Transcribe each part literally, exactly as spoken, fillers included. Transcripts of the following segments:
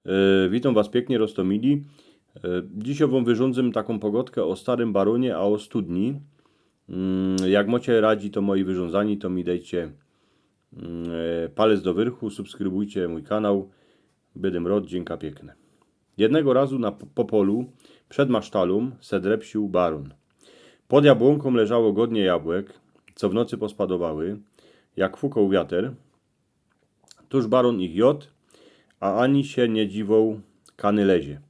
E, witōm was piyknie, roztōmili. E, dzisiej wōm wyrządzym takōm pogodkã ô starym baronie, a ô studni. Mm, jak mocie radzi to moje wyrządzanie, to mi dejcie, mm, e, palec do wyrchu, subskrybujcie mōj kanał. Bydym rod, dziynka piykne. Jednego razu na p-, po polu, przed masztalōm, se drepsiōł baron. Pod jabłonkōm leżało godnie jabłek, co w nocy pospadowały, jak fukoł wiater. Tōż baron ich jod, a ani sie niy dziwoł kanylezie.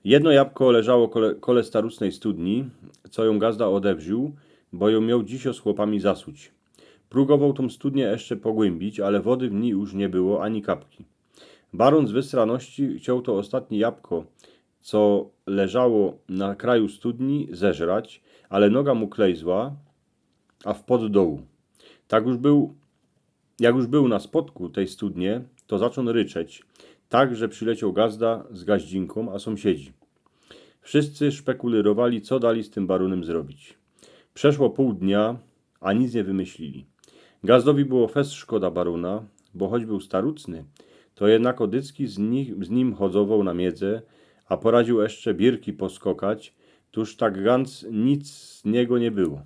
Jedno jabko leżało kole, kole starucnej studni, co jōm gazda ôdewrziōł, bo jōm mioł dzisiej z chłopami zasuć. Prōbowoł tōm studniã jeszcze pogłymbić, ale wody w nij już niy było ani kapki. Baron z wysraności chcioł to ôstatnie jabko, co leżało na kraju studni, zeżrać, ale noga mu klejzła, a wpod dołu. Tak już bōł, jak już bōł na spodku tej studnie, to zaczōn ryczeć, tak że przilecioł gazda z gaździnkōm, a sōmsiedzi. Wszyscy szpekulyrowali, co dalij z tym baronym zrobić. Przeszło pōł dnia, a nic niy wymyślili. Gazdowi było fest szkoda barona, bo choć bōł starucny, to jednako dycki z, nich, z nim chodzowoł na miedze, a poradziōł jeszcze biyrki poskokać, tōż tak gans nic z niego niy było.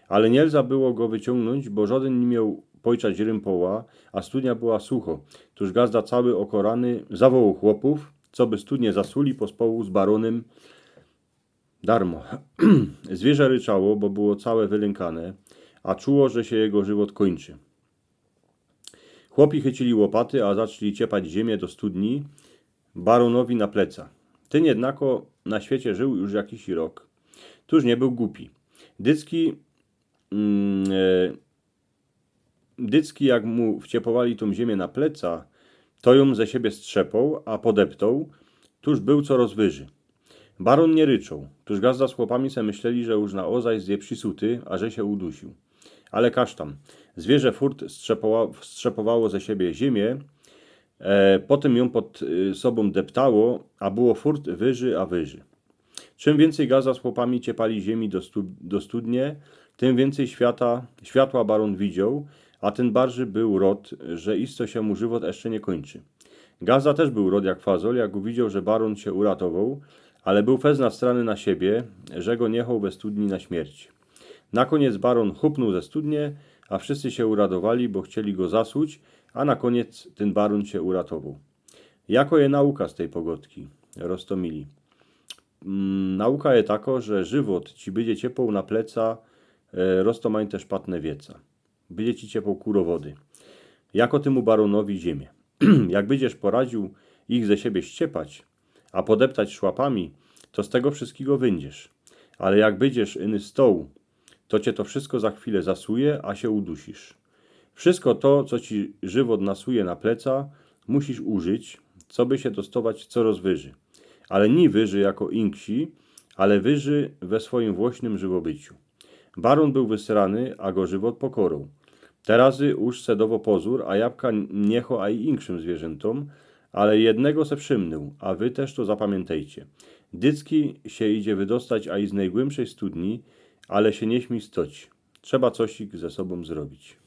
Ale niy lza było go wyciōngnōńć, bo żodyn niy mioł pojczać rympoła, a studnia była sucho. Tōż gazda cały ôkorany zawołoł chłopōw, coby studnie zasuli pospołu z baronym darmo. Zwierzã ryczało, bo było całe wylynkane, a czuło, że sie jego żywot kōńczy. Chłopi chycili łopaty, a zaczli ciepać ziymie do studni baronowi na pleca. Tyn jednako na świecie żōł już jakiś rok. Tōż niy bōł gupi. Dycki, mm, e, dycki, jak mu wciepowali tōm ziymia na pleca, to jōm ze siebie strzepoł, a podeptoł, tōż bōł coroz wyży. Baron niy ryczoł, tōż gazda z chłopami se myśleli, że już na ôzajst je przisuty, a że sie udusiōł. Ale każ tam. Zwierzę furt strzepowa-, strzepowało ze siebie ziymie, e, potym jōm pod, y, sobōm deptało, a było furt wyży a wyży. Czym wiyncyj gazda z chłopami ciepali ziymie do stu-, do studnie, tym wiyncyj świata, światła baron widzioł, a tym bardzij bōł rod, że isto sie mu żywot jeszcze niy kōńczy. Gazda tyż bōł rod jak fazol, jak uwidzioł, że baron sie uratowoł, ale bōł fest nastrany na siebie, że go niy choł we studni na śmierć. Na kōniec baron chupnōł ze studnie, a wszyscy sie uradowali, bo chcieli go zasuć, a na kōniec tyn baron sie uratowoł. Jako je nauka z tyj pogodki, roztōmili? Mm, nauka je tako, że żywot ci bydzie ciepoł na pleca, e, roztōmajte szpatne wieca. Bydzie ci ciepoł kuro wody. Jako tymu baronowi ziymie. Jak bydziesz poradziōł ich ze siebie ściepać, a podeptać szłapami, to z tego wszyskigo wyńdziesz. Ale jak bydziesz iny stoł, to cie to wszysko za chwilę zasuje, a sie udusisz. Wszysko to, co ci żywot nasuje na pleca, musisz użyć, coby sie dostować coroz wyży. Ale niy wyży jako inksi, ale wyży we swojim włosnym żywobyciu. Baron bōł wysrany, a go żywot pokorōł. Te razy już se dowo pozōr, a jabka niy cho aj inkszym zwierzyntōm, ale jednego se przymnōł, a wy tyż to zapamiyntejcie. Dycki sie idzie wydostać aj z nojgłymszej studni, ale sie niy śmij stoć. Trzeba cosik ze sobōm zrobić.